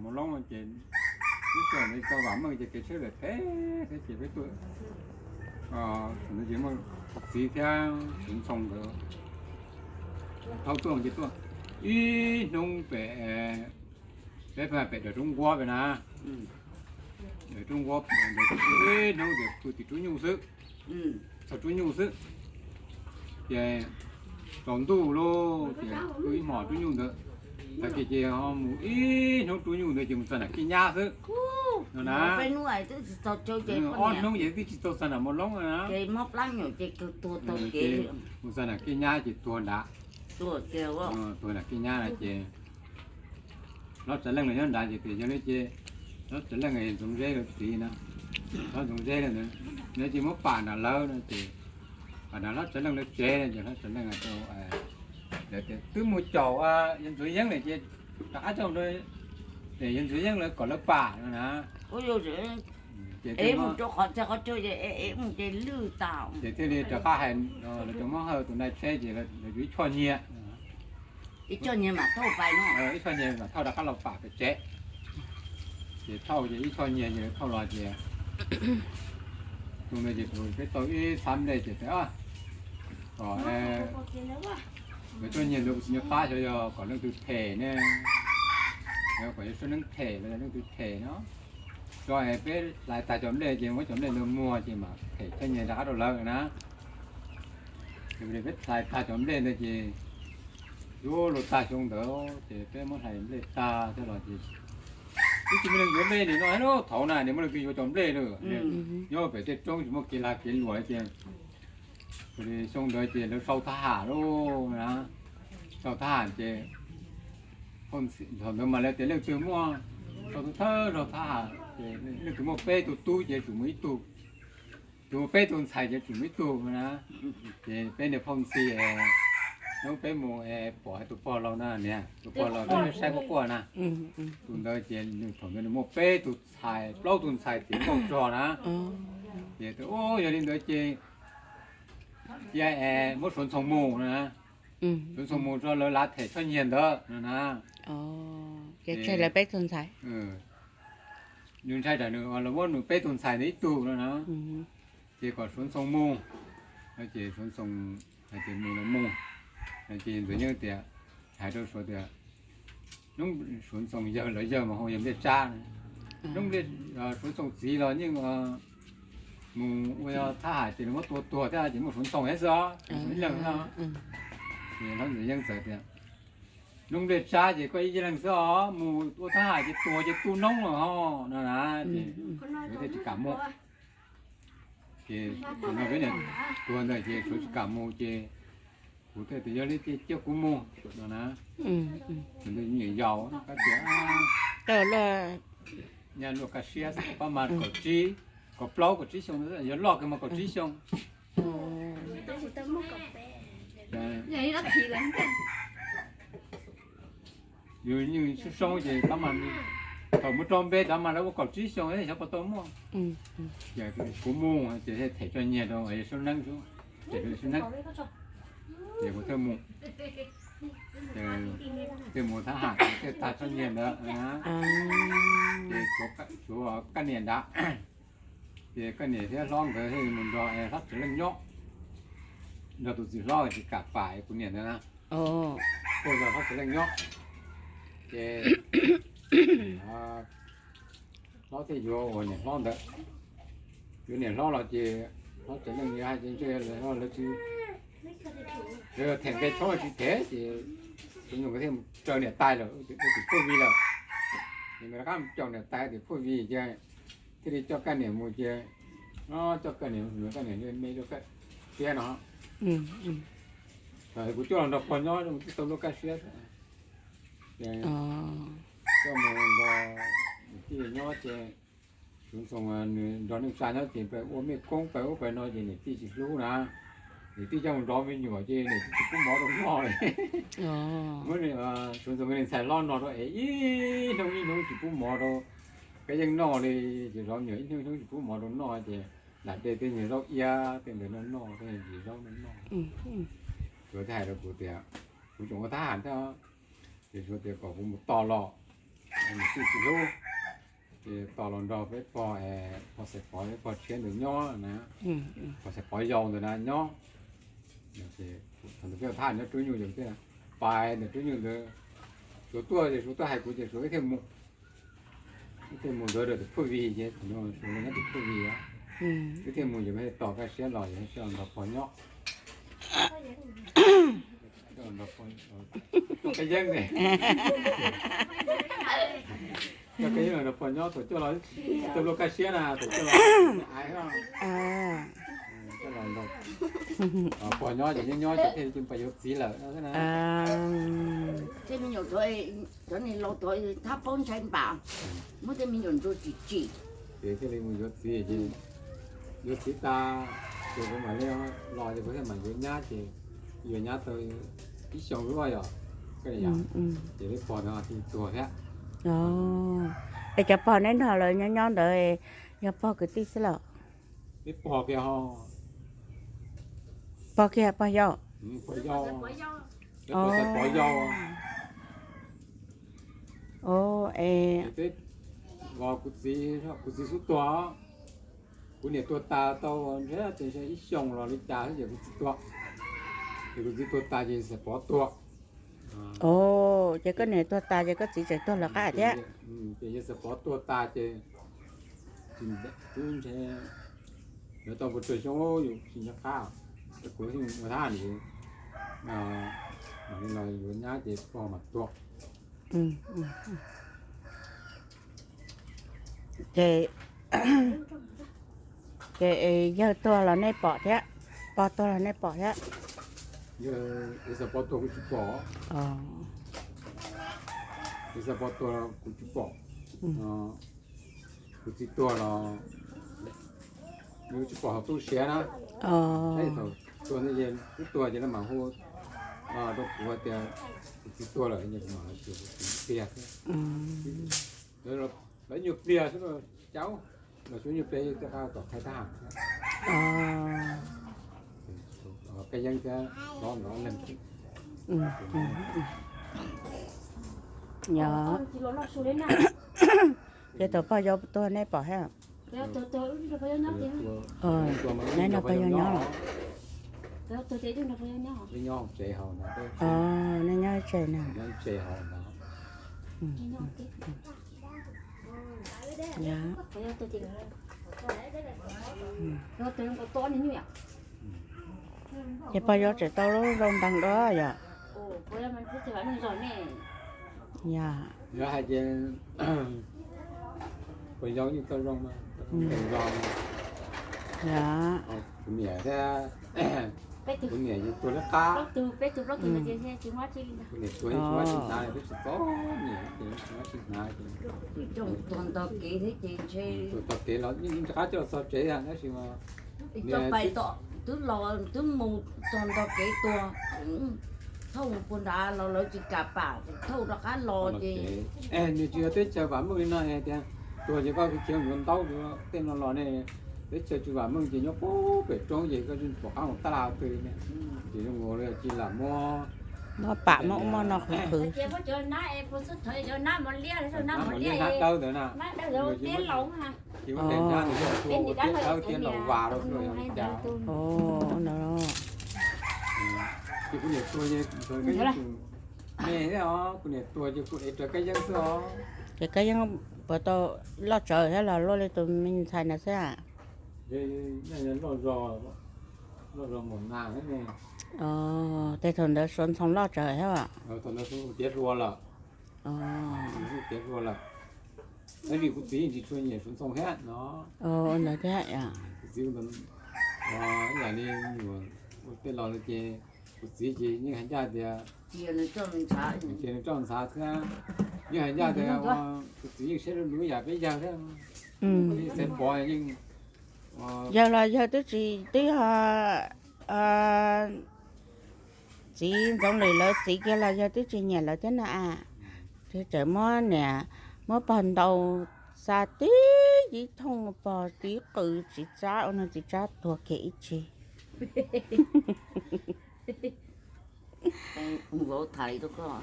Mus Loob ces lub sij hawm ntawd tau vam meej ces kev tsheb lawm phem thiab ces peb tuaj, thaum ntawd ces muaj txiv thiab Suav Ntxhoo nkawd thaub tuaj ces tuaj ib hnub pem, peb pem dawm Roob Nquab pem na, dawm Roob Nquab ntawd ib hnub ces pw tim Rub Nyuj xwb, txog Rub Nyuj xwb. Ces tsaus ntuj lauj ces pw ib hmos Rub Nyuj ntawd, tag kis ces ho mus ib hnub Rub Nyuj ntawd ces mus txog nram Kiab Nyab xwb no na. Ob hnub ces twb tsis tau txog nram Mus Loob na. Mus txog nram Kiab Nyab ces tuag nrad, tuag nram Kiab Nyab na ces Hlob Tsav Leej los nyob nrad ces tias yog li ces Hlob Tsav Leej Ntxoov Zeb lawv txiv na, Hlob Ntxoov Zeb lawm ntawd, lawv ces muab pam nram lawv no ces pam nram Hlob Tsav Leej lawv tsev no ces Hlob Tsav Leej lawv tias twb mus caum yawg Ntxoov Yeeb lawm ces rov qab coj, ces yawg Ntxoov Yeeb lawv kom lawv pam no na. Ces thiaj li rov qab hais, lawv cov Hmoob Hawj tus nai tsheb ces lawv yuav ib choj nyiaj, ib choj nyiaj mam thauj rov qab los pam pem tsev. Ces thauj ces ib choj nyiaj ces thauj los ces tus ntawd ces peb tau ib txhab nplej ces tias kom lawv coj nyiaj ntawd kuv tsis nco qab xyov yog kom leej twg them ne, yog kom yawg Suab Neeb them los yog leej twg them no, tso es peb hlais tag cov nplej ces muab cov nplej ntawd muag ces mam them choj nyiaj rov qab rau lawv na. Ces peb hlais tag cov nplej ntawd ces yuav luag tag xyoo ntawd ces peb muab hlais nplej tag thiab los ces twb tsis muaj leej yuav nplej li no, thaum na niam muaj leej twg yuav cov nplej lawm, nyob pem tej roob tsis muaj kev lag kev luam ces xyoo ntawd ces lawv sau thab ham lauj na, sau thab ham ces thaum ntawd mas lawv tias leej twg muaj, sau thawj thawj zaug thab ham ces leej twg muaj peb tug tub ces tsum muaj ib tug, tus muaj peb tug ntxhais ces tsum muaj ib tug na. Ces peb niag phauj ntxhais, hnub peb mus pom tus pog laus na niam, tus pog laus peb saib quaj quaj na, tus ntawd ces nws thaum ntawd nws muaj peb tug ntxhais plaub tug ntxhais tiav nkauj zog na. Ces tias yog li ntawd ces cia es muab Suav Ntxhoo mus no na, Suav Ntxhoo mus rau lawv lav them choj nyiaj ntawd no na. Ces tseg lawv peb tug ntxhais, nws ntshai tsam nws los muab nws peb tug ntxhais ntawd ib tug no na. Ces kom Suav Ntxhoo mus, ces Suav Ntxhoo hais tias mus los mus, ces Ntxoov Yeeb tias, hais rau Suav tias, hnub Suav Ntxhoo yawg los yawg mas hu yawg Npliaj Tsab, hnub Suav Ntxhoo txiv los yeej mus ua thab ham ces nws muab tua tuag thiab ces muaj Suav Ntxhoo thiab xwb os, ib leeg no. Ces Ntxoov Yeeb txawm tias, hnub Npliaj Tsab ces koj ib leeg xwb os, mus ua thab ham ces tuag ces tu noob lawm ho no na. Ces Suav thiaj tsis kam mus. Ces thaum no peb niam tuag ntawd ces Suav tsis kam mus ces kuv thiaj tias yog li ces cia kuv mus no na. Thaum ntawd nyiam yaus kab tias, nyaj luaj kaj siab pab mas kaum tsib, kaum plaub kaum tsib xyoo, yog loj kawg mas kaum tsib xyoo. Yus yeej soob soob ces pab mas, thaum mus rau npe rov mas lawv ua kaum tsib xyoo xyov puas tau muaj. Ces kuv mus ces them choj nyiaj rau Suab Neeb, them rau Suab Neeb, ces kuv thiaj mus, thiaj mus thab ham thiaj tag choj nyiaj ntawd. Ces tshuav Kaj Niam nrad, ces Kaj Niam thiab hlob nkawd thiaj mus nrog Hlob Tsav Leej nyob, nrog tus txiv hlob tsis kam pam kuv niam ntawd na, thiaj nrog Hlob Tsav Leej nyob. Ces hlob thiaj yuav ua niam hlob ntawd. Yuav niam hlob los ces Hlob Tsav Leej hais tias ntshe lawv tsis, them nqe tshoob tsis them ces Suav Ntxhoo thiaj mus raws niam tais lawm, ua tim phuaj vig lawm. Ces nkawd rov qab mus caum niam tais tim phuaj vig ces thiaj li coj Kaj Niam mus ces, coj Kaj Niam, Kaj Niam me rau Kaj Siab no. Kuv coj los nrog pog nyob twb tau luaj kaj siab xwb. Coj mus nrog niam tij nyob ces Suav Ntxhoo nws nrog neej tsa nyob ces pab ua mej koob pab ub pab no ces niam tij tsis hlub na. Niam tij coj mus nrog me nyuam ces niam tij tsis pub mov rau noj li. Suav Ntxhoo niag ntxhais hlob no rau es ib hnub ib hnub tsis pub mov rau Kaj Yeej noj li. Ces zov me nyuam ib hnub ib hnub tsis pub mov rau noj ces lam de tej nyuag zaub iab tej ntawd noj noj, tej nyuag zaub noj noj. Suav thiaj hais rau kuv tias kuv tseem ua thab ham thiab, ces Suav tias kom kuv mus tos los. Niam tij tsis hlub, ces tos los nrog peb pog, pog Xaiv Pov, peb pog tshiab ntawd nyob na, pog Xaiv Pov yau ntawd na nyob. Thaum ntawd peb thaj nyob Rub Nyuj ces pais ntawm Rub Nyuj ntawd, Suav tuaj ces Suav tuaj hais kuv ces Suav wb thiaj mus, wb thiaj mus ntawd rau tim Phuj Vig ces thaum ntawd Suav nyob tim Phuj Vig, wb thiaj mus ces peb thiaj tos Kaj Siab los ces Kaj Siab los nrog pog nyob. Kaj Yeeb, Kaj Yeeb los nrog pog nyob, thaum coj los tsis tau luag Kaj Siab na, thaum coj los aiv, coj los nrog pog nyob ces nyob nyob ces thiaj li mus pais yuav txiv lawm na. Tej me nyuam thaum, cov niag laus thaum thab paub ntshai npaum, muab tej me nyuam ntsuag tsim tsim. Ces thiaj li mus yuav txiv ces yuav txiv tas, ces kuv mam li los ces kuv thiaj mam yuav nyab ces yuav nyab tau ib xyoos lub yom, ces peb pog no thiaj tuag thiab. Es cov pog neb nrog lawv nyob nyob ntawd yog pog kwv tij xwb los? Peb pog kiag ho. Pog kiag pog yau? Pog yau. Pog yau. Es kuv txiv, kuv txiv xub tuag, kuv niam tuag tas tau ntshe ib xyoos los li cas xwb ces kuv txiv tuag. Ces kuv txiv tuag tas ces Xaiv Pov tuag. Ces koj niam tuag tas ces koj txiv tseem tuag lawv qab thiab. Ces yawg Xaiv Pov tuag tas ces tsis ntev, twb ntshe yuav tau puas tsawg xyoo yus tsis nco qab, kuv thiaj mus ua thab ntawd, mam li los yuav nyab ces pog mam tuag. Ces, ces yawg tuag los nej pom thiab, pog tuag los nej pom thiab? Yawg Xaiv Pov tuag kuv tsis pom. Yawg Xaiv Pov tuag kuv tsis pom. Kuv txiv tuag los kuv tsis pom hauv tu siav na. Saib thaum tuag ntawd ces twb tuag ces lawv mam hu rau kuv tias kuv txiv tuag lawm ces kuv mam los xyuas kuv txiv pliag xwb. Lawv nyuag pliag xwb, caub los xyuas nyuag pliag tej qab tom Thaib Thaj Ham thiab. Kab Yeeb thiab Lob nkawd ob leeg. Yog, ces thaum pog yau tuag nej pom thiab? Neb nrog pog yau nyob los? Neb nyob tsev na. Ces pog yau tseem tau lub zoo ntees dua yom? Yog. Yog hais tias pog yau yeej tau zoo, tau zoo ntees los. Yog. Kuv niam thiab, kuv niam yus tuag lawv qab, kuv niam tuag yeej tsis muaj tsis hnav, peb tsis txom nyem ces tsis muaj tsis hnav ces tuag tog kev thiab ces ntshe, tuag tog kev los yeej rov qab coj los txog tsev tab sis mas twb los twb mus txog ntog kev tuag, thauj mus puag nrad los lawv tsis kam pam, thauj rov qab los ces nws tsis yog teb chaws vam meej li no tias tuag ces koj khiav mus yuav ntaub tej no los ne, teb chaws tsis vam meej ces nyob puag pem roob ces koj pom qab mus tab laj twg ne, ces zoo nkaus li cia lam muab, muab pam muab ub muab no qhwv qhwv. Nab mos liab hnab dawb ntawd na, ces muab niag hnab ntawd yog tua ua tiab dawb tiab laus vas rau xwb los yog li cas. Ces kuv niam tuag ces me thiab os, kuv niam tuag ces kuv ev rawv Kab Yeeb xwb os. Ces Kab Yeeb puas tau loj tsawv thiab los luaj li tus me ntxhais ntawd xwb? Loj zog, loj zog mus nas thiab ne. Ces thaum ntawd Suav Ntxhoo loj tsawv thiab os? Thaum ntawd Suav Ntxhoo tiav hluas lawm. Tiav hluas lawm. Tab sis kuv txiv yeej tsis tshua nyiam Suav Ntxhoo thiab no. Ntawd thiab. Kuv txiv ib yam li nyuam ua tej los lawm ces kuv txiv ces yeej hais ncaj tias cia nws roj ntxhav thiab, yeej hais ncaj tias kuv txiv yeej siab lug lug ib yam peb yawg thiab. Xaiv Pov yeej, yawg los yawg twb tsis, twb yog txiv Ntxoov Lwm lawv txiv kiag los yawg twb tsis nyiam lawv thiab na. Tseem muab niam, muab pog ntaus xa tib yib thooj, pog tib qws txiv tsab ua no txiv tsab tuag kiag ib tse. Vauv tham li rau koj.